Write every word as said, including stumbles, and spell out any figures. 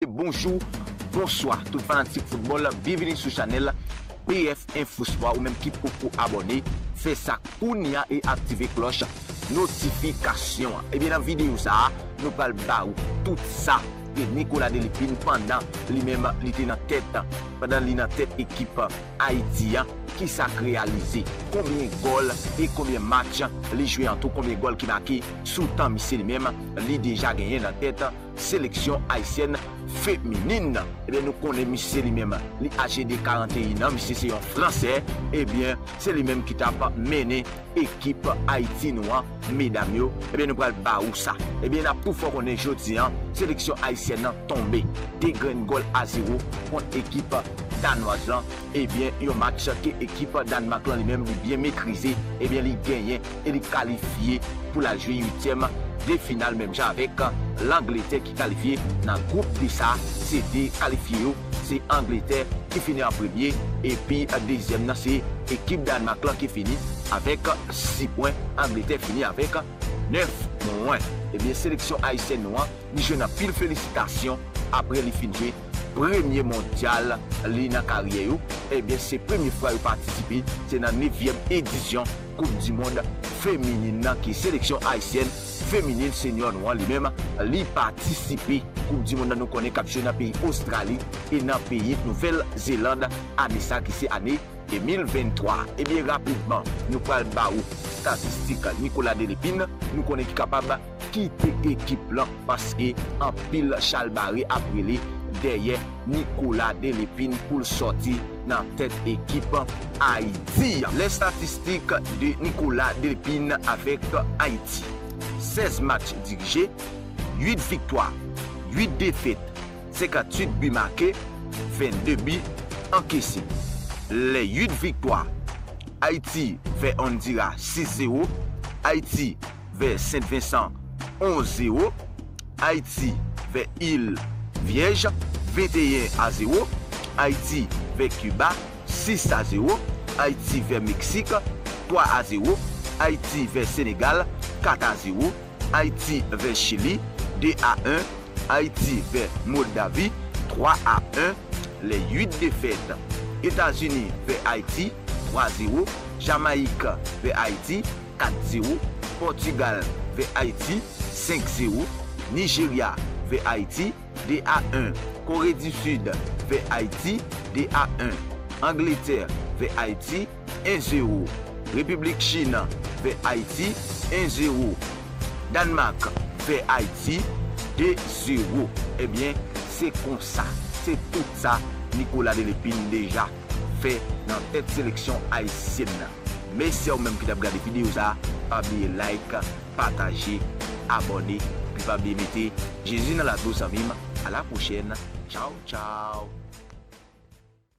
Bonjou, bonswa tout fanatik foutbòl, byenvini sou chanèl P F Info Sport. Ou menm ki poko abòne, fè sa kounye a e aktive klòch notifikasyon an. Ebyen, nan videyo sa a, nou pral ba ou tout sa ke Nicolas Delépine pandan li menm li te nan tèt, pandan li nan tèt ekip Ayiti an, kisa k reyalize, konbyen gòl e konbyen match li jwe an tou, konbyen gòl ki make sou tan misye li menm li deja genyen nan tèt seleksyon ayisyèn feminin. Ebyen, nou konnen misye li menm, li aje de karanteyen an, misye se yon Fransè, ebyen, se li menm ki t ap mennen ekip Ayiti nou an, medam yo, ebyen, nou pral ba ou sa. Ebyen, n ap tou fè w konnen jodi an, seleksyon ayisyèn nan tonbe de grenn gòl a zewo kont ekip danwaz lan. Ebyen, yon match ke ekip Dànmak lan li menm li byen metrize, ebyen, li genyen e li kalifye pou l al jwe uityèm de final menm jan avèk Langletè ki kalifye nan gwoup D sa. Se de kalifye yo, se Angletè ki fini an premye, epi dezyèm nan se ekip Dànmak lan ki fini avèk sis pwen. Angletè fini avèk nèf pwen. Ebyen, seleksyon ayisyèn nou an, li jwenn anpil felisitasyon apre li fin jwe premye mondyal li nan karyè yo. Ebyen, se premye fwa yo patisipe, se nan nevyèm edisyon Koup di Mond feminin nan ke seleksyon ayisyèn feminin senyò nou an li menm, li patisipe. Koup di Mond nan, nou konnen k ap jwe nan peyi Ostrali e nan peyi Nouvèl Zeland ane sa ki se ane de mil venntwa. Ebyen, rapidman, nou pral ba ou estatistik Nicolas Delépine, nou konnen ki kapab kite ekip lan, paske anpil chalbari ap rele dèyè Nicolas Delépine pou l sòti nan tèt ekip Ayiti. Les statistiques de Nicolas Delépine avec Haïti. Sèz match dirije, uit viktwa, uit defèt, senkanntuit bi make, vennde bi ankese. Les uit viktwa, Ayiti vè Ondiras sis zewo, Ayiti vè Sent Vensan onz zewo, Ayiti vè Il Vyèj venteyen a zewo, Ayiti vè Kiba sis a zewo, Ayiti vè Meksik twa a zewo, Ayiti vè Senegal kat a zewo, Ayiti vè Chili de a en, Ayiti vè Moldavi twa a en. Les uit defèt, Etazini vè Ayiti twa zewo, Jamayik vè Ayiti kat zewo, Pòtigal vè Ayiti senk zewo, Nijerya vè Ayiti de a en, Kore di Sid vè Ayiti de a en, Angletè vè Ayiti en zewo, Repiblik Chin vè Ayiti en zewo, Dànmak vè Ayiti de zewo. Ebyen, se konsa, se tout sa Nicolas Delépine deja fè nan tèt seleksyon ayisyèn nan. Mèsi a ou menm ki t ap gade videyo sa a. Pa bliye like, pataje, abòne, epi pa bliye mete Jezi nan lavi w, zanmi m. A la pwochèn. Tchaw, tchaw.